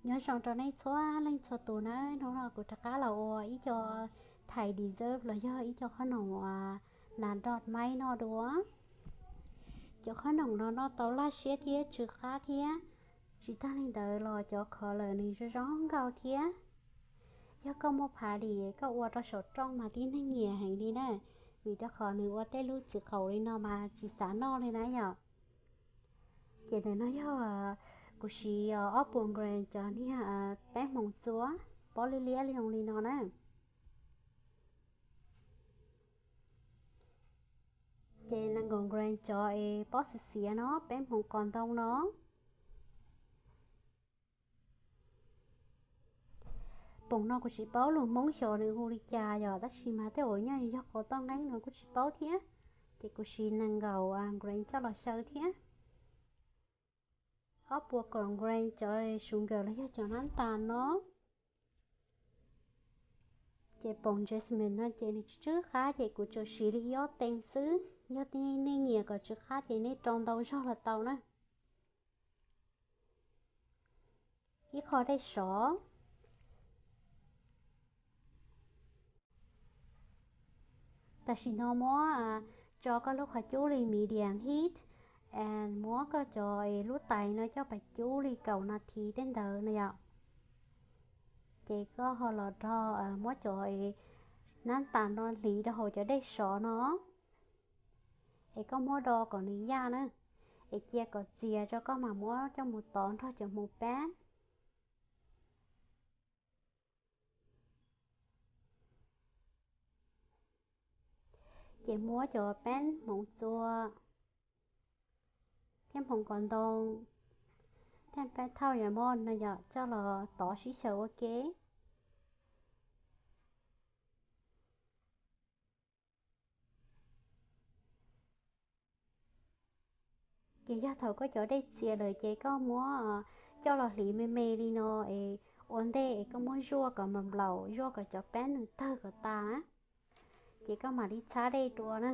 Nyob zoo rau nej txhua leej txhua tus na, hnub no kuv rov qab los ua ib co thais dessert los yog ib co qhob noom nas dot maib no dua. Cov qhob noom no noj tau laj siab thiab tsw qab thiab, tsis tag li ntawd los cov kho lawm nws zoo zoo nkauj thiab. Yog koj muaj phav dim koj ua rau saum rooj mas tib neeg nyiam heev li na, vim rau qhov nws ua tej lub txiv qaum li no mas tsis xav noj li na yom. Ces ntawm no yog kuv siv ob puas gram cov niag peb hmoov txua pob liab liab li zoo li no na. Ces nees nkaum gram cov es pob xiav xiav no, peb hmoov qos ntoo no. Poom no kuv tsis paub lus Hmoob xyov nws hu li cas yom, tab sis mas tej uas nyob yog qos toj nqeeb no kuj tsis paub thiab. Ces kuv siv nees nkaum gram coj los xyaw thiab. Ob puas kaum gram cov sugar los yog cov nab tas no. Ces poom jasmine no ces nws tsw tsw qab ces kuv tsuas siv li ib ob tee xwb. Yog nej nyiam kom tsw qab ces nej rau ntau zog los tau na. Ib qho dej sov. Tam sim no muab tso koj lub qhov cub li medium heat, and muab koj cov lub tais no coj pas cub li kaum nas this tej ntawd no yom. Ces koj ho los rho muab cov nab tas no hliv rau hauv cov dej sov no, es koj muab do kom nws yaj na, es cia kom txias tso koj mam muab coj mus tov nrog cov hmoov pab. Ces muab cov pab hmoov txua thiab hmoov qos ntoo thiab pab thauj yam moj no yom coj los tov sib xyaw ua ke. Ces yog thaum koj cov dej txias lawm ces koj muab coj los hliv me me li no es ua ntej es koj muab zuaj kom nplaum nplaum, zuaj kom cov pab nws tawg kom tas na, ces koj mam li txhab dej dua na.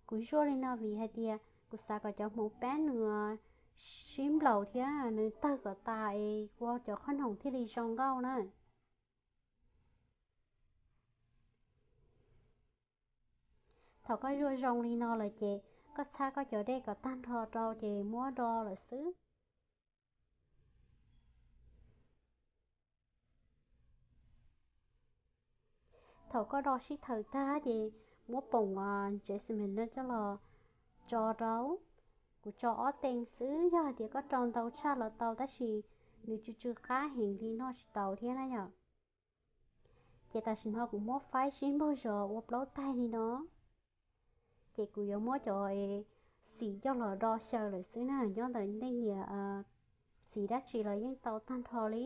Kuv zuaj li no vim hais tias kuv xav kom cov hmoov pab nws sib nplaum thiab nws tawg kom tas es ua cov qhob noom thiaj li zoo nkauj na. Thaum koj zuaj zoo li no lawm ces koj txhab koj cov dej kom tag nrho rau ces muab do lawm xwb. Thaum koj do sib thawm tag ces muab poom jasmine no coj los tso rau. Kuv tso ob tee xwb, yog hais tias koj rau ntau tshaj los tau tab sis nws tsw tsw qab heev li noj tsis tau thiab na yom. Ces tam sim no kuv muab faib sib npaug zos ua plaub taig li no. Ces kuv yuav muab cov xim coj los do xyaw lawm xwb na, nyob ntawm nej nyiam xim dab tsi los yeej tau tag nrho li.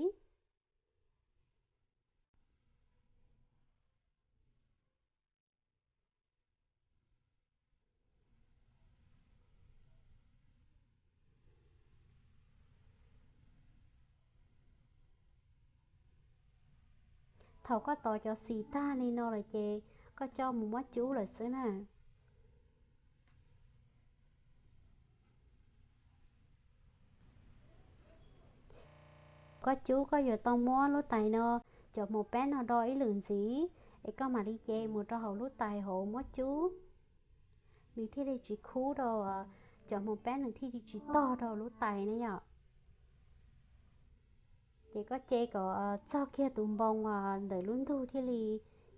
Thaum koj tov cov xim tag li no lawm ces koj coj mus muab cub lawm xwb na. Koj cub koj yuav tau muab lub tais no, cov hmoov pab no do ib lwm ntxiv, es koj mam li ce mus rau hauv lub tais hauv muab cub, nws thiaj li tsis khub rau, cov hmoov pab nws thiaj li tsis tog rau lub tais na yom. Ces koj ce kom txog kiag tus npoo ntawm lub ntug thiaj li,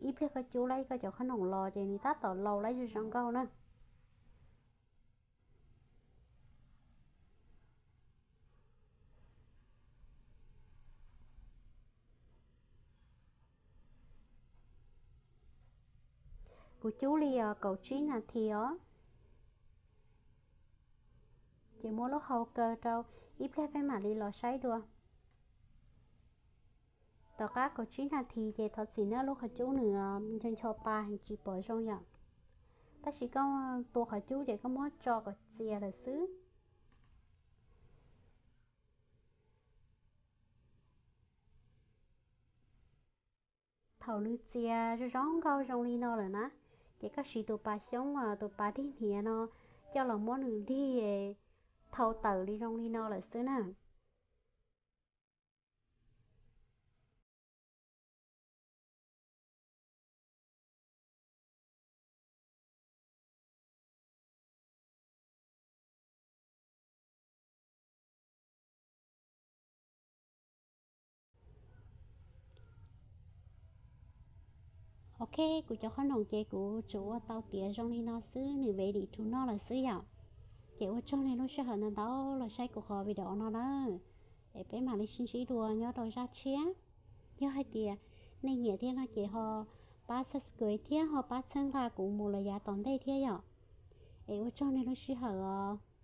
ib pliag koj cub laib koj cov qhob noom los ces nws tab tom laus laib zoo zoo nkauj na. Kuv cub li kaum tsib nas this os. Ces muab lub hau kaw rau, ib pliag peb mam li los saib dua. Tom qab kaum tsib nas this ces thov txim na, lub qhov cub nws ncho ncho pa heev tsis pom zoo yom. Tab sis koj tua qhov cub ces koj muab tso kom txias lawm xwb. Thaum nws txias zoo zoo nkauj zoo li no lawm na, ces koj siv tus pas xyoob, tus pas dig hniav no coj los muab nws dig thau tawm li zoo li no lawm xwb na. Ok, kuv cov qhob noom ces kuv tsuas ua tau tiav zoo li no xwb, nws ready to noj lawm xwb yom. Ces ua tsaug nej lub sij hawm ntau ntau los saib kuv qhov video no na. Es peb mam li sib ntsib dua nyob rau zaj tshiab. Yog hais tias nej nyiam thiab no ces ho pab subscribe thiab ho pab txhawb nqa kuv mus lawm yav tom ntej thiab yom. Es ua tsaug nej lub sij hawm os.